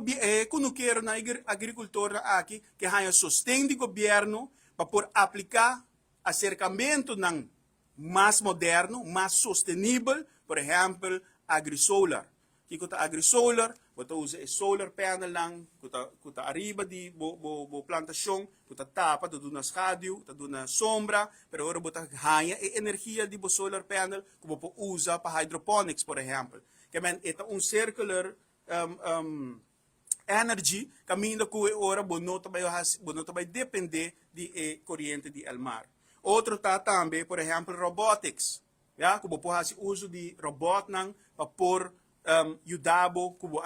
e kunukeronan, e agrikultornan aki ke haña sosten di gobièrnu pa por apliká aserkamentunan mas moderno, mas sostenibel, por ehèmpel agrisolar. Kiko ta agrisolar? Bo ta usa e solar panelnan ku ta ariba di bo plantashon, ku ta tapa, ta duna skadiu, ta duna sombra, pero ora bo ta haña e energia di bo solar panel ku bo por usa pa hydroponics, por ehèmpel. Ke men e ta un circular energy kaminda ku e ora bo no ta bai hasi, bo no ta bai dependé di e koriente di Elmar. Otro ta tambe, por ehèmpel, robotics. Ya, ku bo por hasi uso di robotnan pa por yuda bo ku bo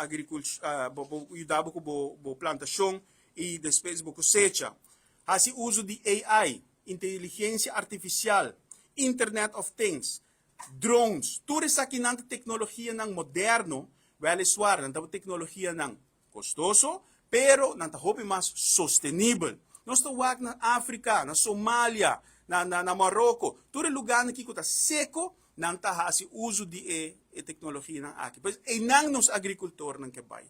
bo yuda bo ku bo plantashon i despues bo kosecha. Hasi uso di AI, inteligensia artifisial, Internet of Things, drones, tur esakinan ta teknologianan moderno, weliswaar nan ta teknologianan kostoso, pero nan ta hopi mas sostenibel. Nos ta wak na Afrika, na Somalia, na Maroko, tur e lugánan aki ku ta seko, nan ta hasi uso di e teknologianan aki. Pues einan nos agrikultornan ke bai.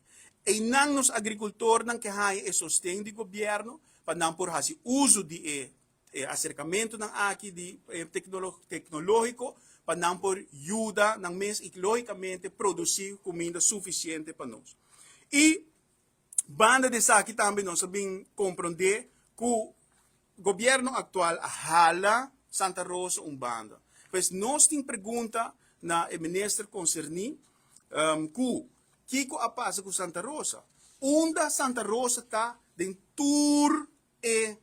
Einan nos agrikultornan ke haña e sosten di gobièrnu pa nan por hasi uso di e aserkamentunan aki di teknológiko pa nan por yuda nan mes i lógikamente produsí kuminda sufisiente pa nos. I banda di esaki tambe nos a bin komprondé ku gobièrnu aktual a hala Santa Rosa un banda. Pues nos tin pregunta na e minister konserní ku kiko a pasa ku Santa Rosa? Unda Santa Rosa ta den tur e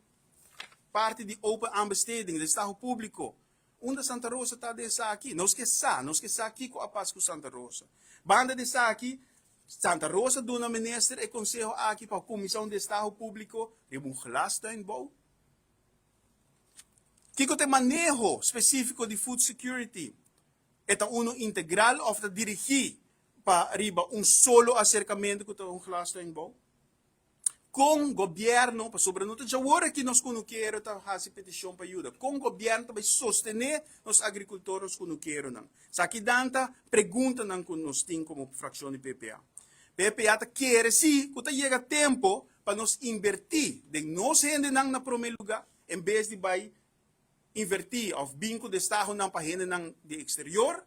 parti di open aanbesteding, destaho públiko? Unda Santa Rosa ta den esaki? Nos ke sa, nos ke sa kiko a pasa ku Santa Rosa. Banda di esaki, Santa Rosa duna minister e konseho aki pa kuminsá un destaho públiko riba un glastuinbouw. Kiko ta e maneho spesífiko di food security? E ta unu integral òf ta dirigí pa riba un solo aserkamentu ku ta un glastuinbouw? Kon gobièrnu, pasobra no ta djawor aki nos kunukero ta hasi petishon pa yuda, kon gobièrnu ta bai sostené nos agrikultor, nos kunukeronan? Esaki dan ta preguntanan ku nos tin komo frakshon di PPA. PPA ta kere si ku ta yega tempu pa nos inbertí den nos hendenan na promé lugá, en bes di bai invertí òf bin ku destahonan pa hendenan di eksterior.